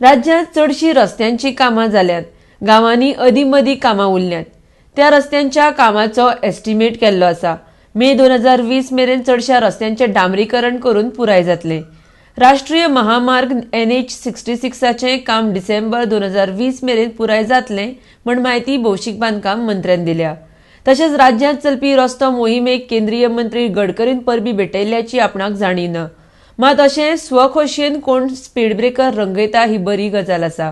राज्यांत चडशीं रस्त्यांचीं कामां जाल्यांत. गांवांनी अदीं मदीं कामां उरल्यांत. त्या रस्त्यांच्या कामाचो एस्टिमेट केल्लो आसा. मे 2020 मेरेन चडश्या रस्त्यांचें डांबरीकरण करून पुराय जातलें. राष्ट्रीय महामार्ग NH 66चें काम डिसेंबर 2020 मेरेन पुराय जातलें म्हण म्हायती भौशीक बांदकाम मंत्र्यान दिल्या. तशेंच राज्यांत चलपी रस्तो मोहिमेक केंद्रीय मंत्री गडकरीन परबीं भेटयल्ल्याची आपणाक जाणीव ना. मात अशें स्वखोशयेन कोण स्पीड ब्रेकर रंगयता ही बरी गजाल आसा.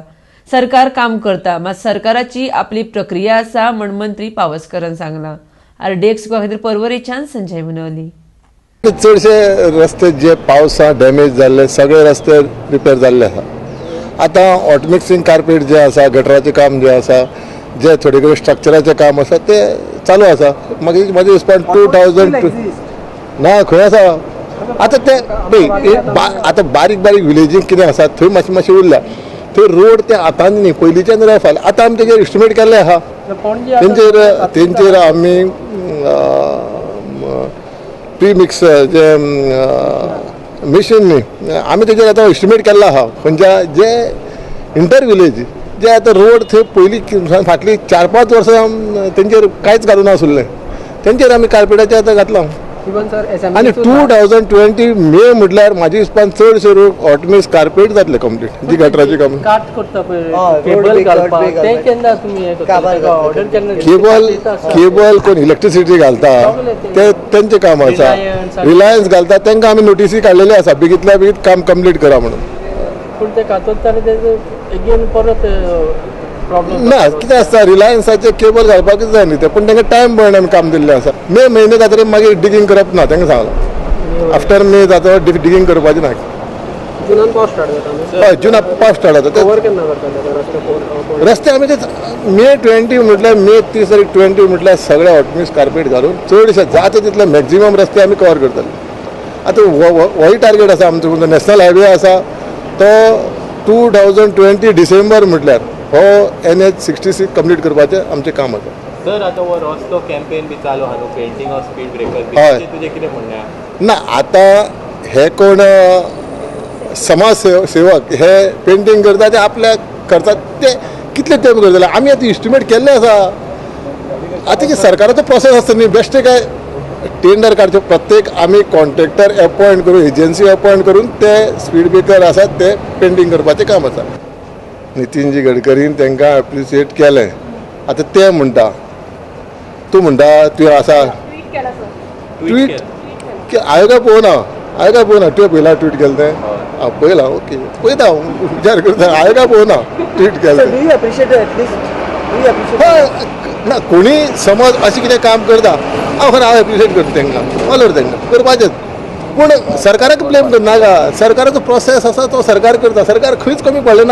सरकार काम करता, मात सरकाराची आपली प्रक्रिया आसा म्हण मंत्री पावसकरान सांगलां. आरडीएक्स खातीर पर्वरेच्यान संजय मुनवली. चडशे रस्ते जे पावसा डॅमेज जाल्ले, सगळे रस्ते रिपेर जाल्ले आसा. आतां हॉटमिक्सिंग कार्पेट जे आसा, गटराचें काम जें आसा, जे थोडे कडेन स्ट्रक्चराचें काम आसा, ते चालू आसा. मागीर म्हाजे हिसपान 2000 ना खंय आसा आतां ते पळय, आतां बारीक बारीक विलेजीक कितें आसा, थंय मातशें मातशें उरल्या. थंय रोड ते आतां न्ही, पयलींच्यान रफ आसले. आतां आमी तेजेर एस्टिमेट केल्ले आसा. तेंचेर आमी प्रिमिक्स जे मिशीन न्ही, आमी तेजेर आतां एस्टिमेट केल्लो आसा. खंयच्या जे इंटर विलेज जे आतां रोड थंय पयलीं फाटलीं 4-5 वर्सां तेंचेर कांयच घालूं नासलें, तेंचेर आमी कार्पेटाचें आतां घातलां. आनी 2020 मे म्हटल्यार म्हाजे हिसपान चडशे रोड हॉटमिक्स कार्पेट जातले कंप्लीट, जी गटराची काम. काट करता पळय, केबल घालपाक, ते केन्ना तुमी हें करता? ऑर्डर केन्ना? केबल, केबल कोण इलेक्ट्रिसिटी घालता ते तेंचें काम आसा. रिलायन्स घालता, तांकां आमी नोटीसी काडलेली आसा, बेगीतल्या बेगीत काम कंप्लीट करा म्हणून. पूण ते कातरता आनी तेजो एगेन परत प्रॉब्लम. ना, कितें आसता, रिलायन्साचे केबल घालपाकूच जाय न्ही ते, पूण तांकां टायम पळोवन आमी काम दिल्लें आसा. मे म्हयने जातकीर मागीर डिगींग करप ना, तांकां सांगलां. आफ्टर मे जाता डिगींग करपाचें ना. जुनान पावस स्टार्ट जाता. हय, जुना पावस स्टार्ट जाता. कवर केन्ना करता रस्ते? रस्ते आमी ते मे 20 म्हटल्यार, मे 30 तारीख 20 म्हटल्यार सगळे हॉटमिक्स कार्पेट घालून चडशे जाता तितले मॅक्झिमम रस्ते आमी कवर करतले. आतां होय टार्गेट आसा आमचो. नॅशनल हायवे आसा तो 2020 डिसेंबर म्हटल्यार हो NH 66 complete करपाचें आमचें काम आसा. सर, आतां हो रस्तो कॅम्पेन बी चालू आहा न्हू, पेंटींग ऑफ स्पीड ब्रेकर बी, हय. तुजें कितें म्हणणें आहा? ना, आतां हे कोण समाज सेवक हे पेंटींग करता, ते आपल्याक करतात, ते कितले तेंप करतले? आमी आतां इस्टिमेट केल्ले आसा. आतां की सरकाराचो प्रोसेस आसता न्ही, बेश्टे काय टेंडर काडचे? प्रत्येक आमी कॉन्ट्रॅक्टर एपॉयंट करून, एजन्सी एपॉयंट करून ते स्पीड ब्रेकर आसात ते पेंटींग करपाचें काम आसा. नितीनजी गडकरीन तांकां एप्रिशिएट केलें. आतां ते म्हणटा, तूं म्हणटा, तुवें आसा ट्वीट, हांवें काय पळोवना, हांवें काय पळोवना. तुवें पळयलां ट्वीट केलें तें? आं, पळयलां, ओके, पळयता, विचार करता. हांवें काय पळोवना ट्वीट केलें. हय, ना, कोणी समज अशें कितें काम करता, हांव खरें हांव एप्रिशिएट करता तांकां, ऑल तांकां करपाचेंच. पूण सरकाराक ब्लेम करनाका. सरकाराचो प्रोसेस आसा, तो सरकार करता. सरकार खंयच कमी पडलें ना.